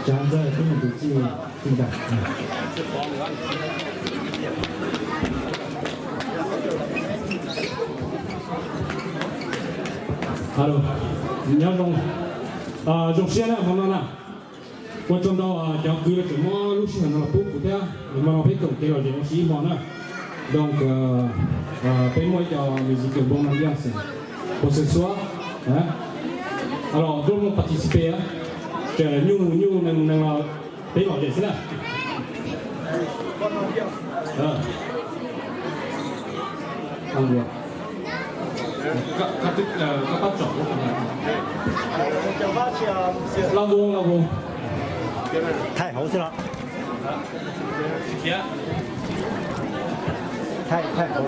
Tsav ntxawg tub tus txij txij ntag. Alo, nyob zoo, zoo siab na hmo no na. Ua tsaug ntau cov kwv los tseem muab lub sij hawm no los pub kuv thiab. Hmo no peb koom kev lom zem ua si ib hmo na. Donc, peb muaj ib co musical Npoo Nag Yaj Xeem, Pov Xeem Xuab, a los tuaj mloog participate, tseem nyuj nyuj nees nees los peb lom zem xwb na. Los Npoo, los Npoo. Thaij hauv xwb los? Thaij, thaij hauv.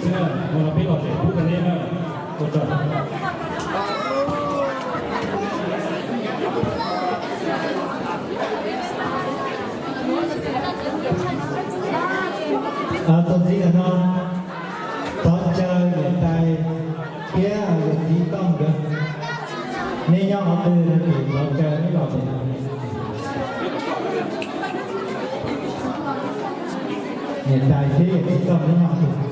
Mus no peb lom zem pub rau neb na. Ua tsaug. Txog ntxiv ntawm no, thov caw niam tais thiab yawm txiv Tooj nkawd. Neb nyob qhov twg no ces thov caw neb los ntawm no. Niam tais thiab yawm txiv Tooj neb nyob qhov twg?